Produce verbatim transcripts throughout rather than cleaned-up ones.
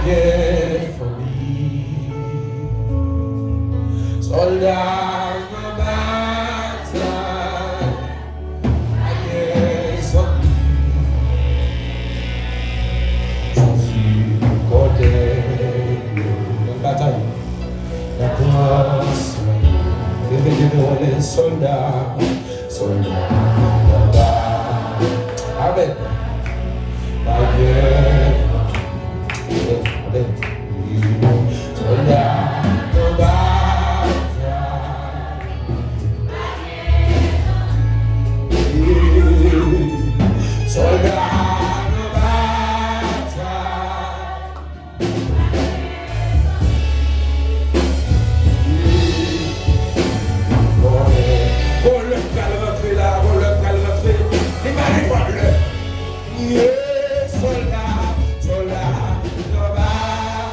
Gen fanmi, sòlda nan batay, pa gen zanmi. Jezi kòdèy yo nan batay, nan transfè. Leve, leve, rele sòlda, sòlda nan batay. Amèn. Pa gen Vòlè pral rantre la, vòlè pral rantre. Li pa nenpòt lè. Ye, sòlda, sòlda, nan ba-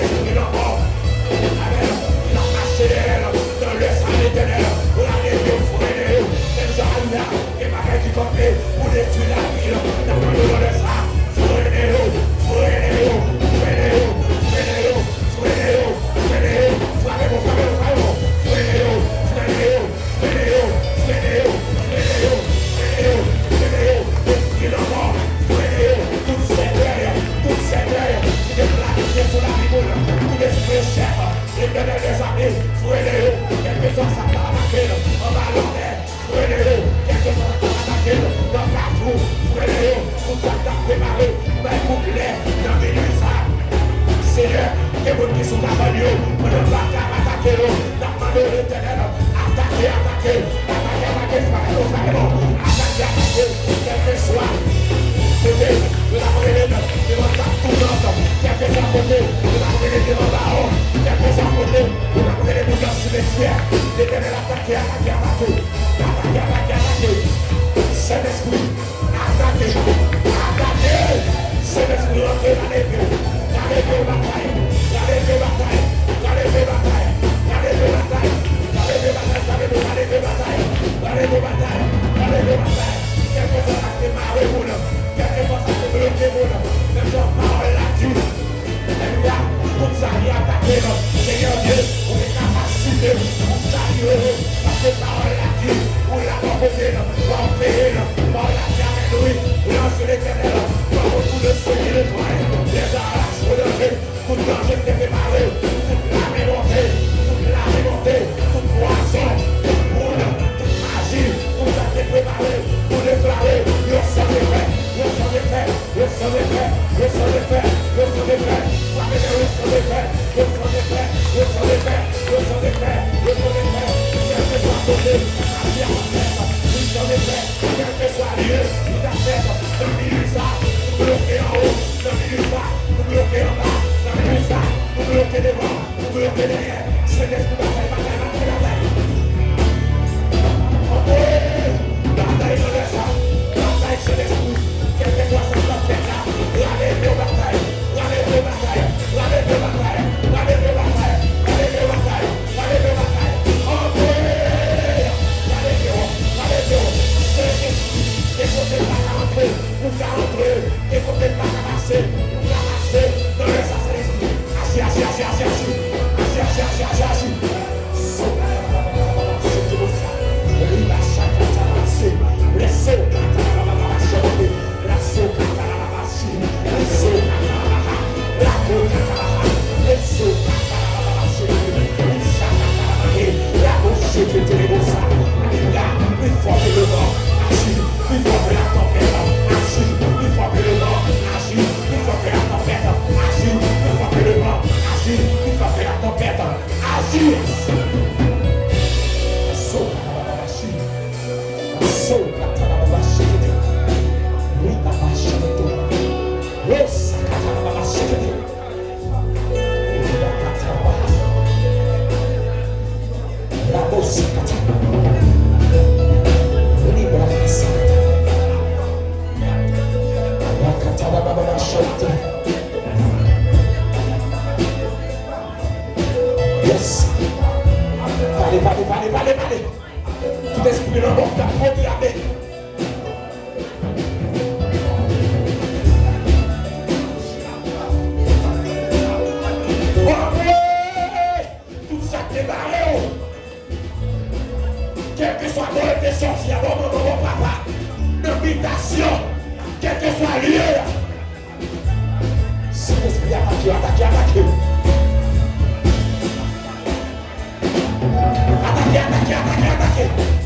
Sentespri lanmò, amèn, ki t ap mache dèyè l nan lè sa, Letènèl, rale yo, frennen yo, menm jan Ayina, gen bagay ki kanpe pou detwi lavi l, n ap mande w nan lè sa, frennen yo, frennen yo, frennen yo, frennen yo, frennen yo, frennen yo, frape bon, frape bon, frape bon, frennen yo, frennen yo, frennen yo, frennen yo, frennen yo, frennen yo, frennen yo, espri lanmò, frennen yo, tout sèkèy, tout sèkèy ki te planifye sou lavi moun, tout espri echèk, Letènèl dèzame, frennen yo, kèlkeswa sa k ap atake l, anba lanmè, frennen yo, kèlkeswa sa k ap atake l, nan kafou, frennen yo, tout sa k ap prepare pou bay kout lè nan minui sa. Senyè, gen moun ki sou kabann yo, pandan baka ap atake yo, n ap mande w, Letènèl, atake, atake, atake, atake, frape yo, frape yo, atake, atake, kèlkeswa kote yo t ap rele l, devan tab tounant, kèlkeswa kote yo t ap rele devan bawon, kèlkeswa kote yo t ap rele moun nan simetyè, Letènèl, atake, atake, atake, atake, atake, atake, Sentespri, atake, atake, Sentespri, rantre nan leve, nan leve batay, nan leve batay, nan leve batay, nan leve batay, nan leve batay, nan leve batay, nan leve batay, nan leve batay, kèlkeswa sa k te mare moun, kèlkeswa sa k te bloke moun, menm jan pawòl la di, Alelouya, tout sa ki atake n, Senyè Dye, ou gen kapasite pou chavire yo, paske pawòl la di, ou la bò kote n, w ap veye n, pawòl la di, amèn, wi, louange Letènèl, pawòl pou le Senyè le Pè, les arrache au danger, tout danje ki te prepare, tout lame monte, tout lame monte, tout pwazon, tout poud, tout maji, tout sa ki te prepare, nou deklare, yo san efè, yo san efè, Yo san efè, yo san efè, yo san efè. Frape yo, yo san efè, yo san efè, yo san efè, yo san efè, yo san efè. Kèlkeswa kote maji a fèt, li san efè. Kèlkeswa lye li ta fèt, Nan minit sa, nou bloke anwo. Nan minit sa, nou bloke anba. Nan minit sa, nou bloke devan. Nou bloke dèyè. Sentespri batay, batay, batay, batay. Antre! Batay nan lè sa. Batay Sentespri. Kèlkeswa sa k ap fèt la, rale pye w batay. Rale pye w batay. Rale pye w batay. Rale pye w batay. Rale pye w batay. Rale pye w batay. Antre! Rale pye w. Rale pye w. Sentespri. Gen kote l pa ka antre. Ou ka antre, gen kote l pa ka pase, ou ka pase nan lè sa, Sentespri. Aji, aji, aji, aji, aji. Aji, aji, aji, aji, aji. Pi fò ke le van, aji. Pi fò ke la tanpèt, aji. Pi fò ke le van, aji. Pi fò ke la tanpèt, aji. Pi fò ke le van, aji. Pi fò ke la tanpèt, aji. So, aji. So, katalababashikete. Ribabashikete. Rosakatalababashikete. Yes. Pale, pale, pale, pale, pale. Tout espri lanmò k ap pwograme. Antre! Tout sa k te bare w. Kèlkeswa bò yo te sòti a, bò manman, bò papa, nan bitasyon, kèlkeswa lye a. Sentespri atake, atake, atake. Atake, atake, atake, atake.